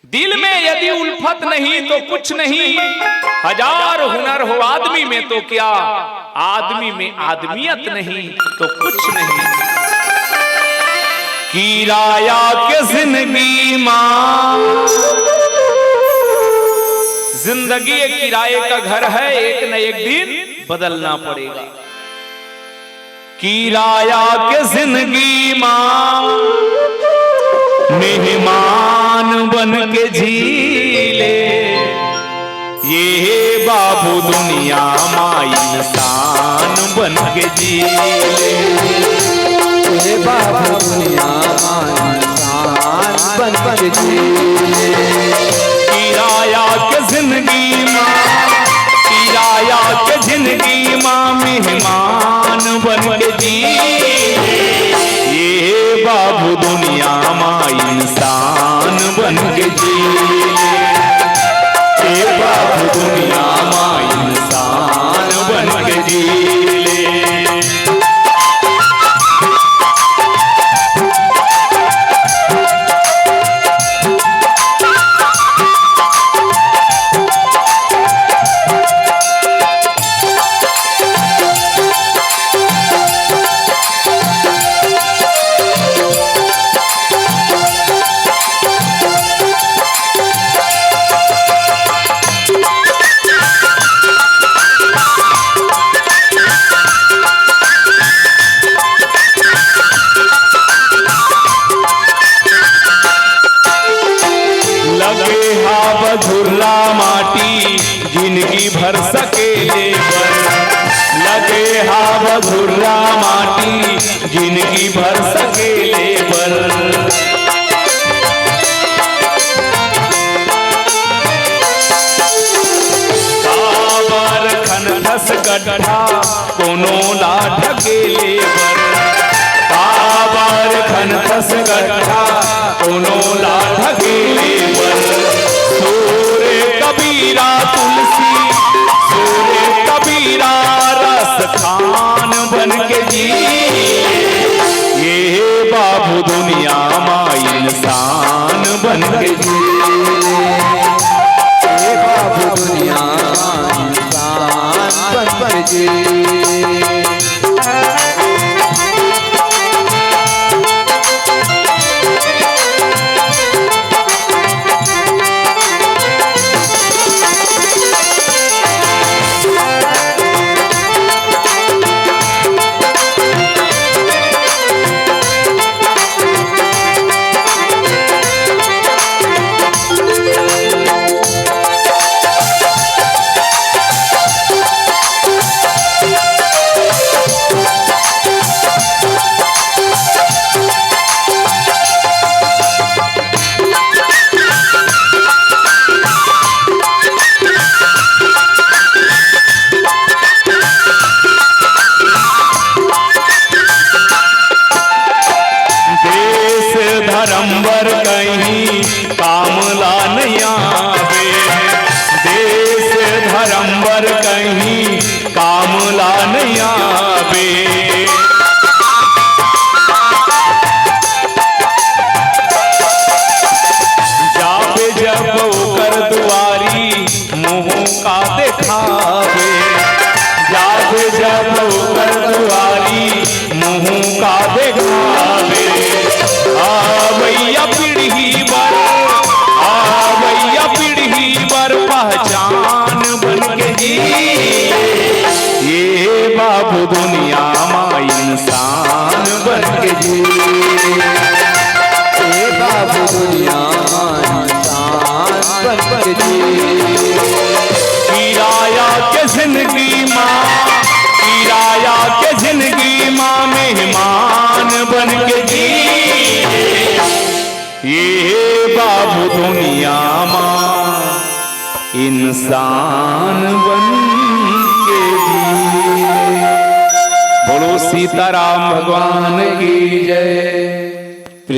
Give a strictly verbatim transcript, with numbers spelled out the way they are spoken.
दिल में यदि उल्फत नहीं तो कुछ नहीं, हजार हुनर हो आदमी में तो क्या, आदमी में आदमियत नहीं तो कुछ नहीं। किराया के जिंदगी माँ, जिंदगी एक किराए का घर है, एक न एक दिन बदलना पड़ेगा। किराया के जिंदगी माँ मेहमान बन के जी ले, ये बाबू दुनिया माँ इंसान बन के जी ले। ये बाबू दुनिया माँ इंसान बन के जी ले। किराया के जिंदगी माँ, किराया के जिंदगी माँ मेहमान बन के जी ले। ये बाबू दुनिया माँ इंसान बन के जी ले। ये बाबू दुनिया माँ इंसान बन के जी ले। लगे हाव धुर्रा माटी जिंदगी भर सकेले बर, लगे हाव धुर्रा माटी जिंदगी भर सकेले बर। काबर खनथस गड्ढा कोनो ला ढकेले बर, काबर खनथस गड्ढा कोनो ला ढकेले बर। सूरे कबीरा तुलसी, सूरे कबीरा रस खान बन के जी, ये बाबू दुनिया मा इंसान बन के जी, ये बाबू दुनिया मा इंसान बन के जी। देश धर्म बर कहीं काम ला नइ आवे, देश धर्म बर कहीं काम ला नइ आवे। जाबे जब ओकर दुआरी, मुँह का देखावे, जाबे जब ओकर दुआरी, मुँह का देखावे। आवइया पीढ़ी बर, आवइया पीढ़ी बर पहचान बन के जी, ये बाबू दुनिया मा इंसान बन के जी, ये बाबू दुनिया मा इंसान बन के जी। किराया के जिंदगी मा, किराया के जिंदगी मा मेहमान बन के जी, ये बाबू दुनिया मा इंसान बन के जी। बोलो सीताराम भगवान की जय।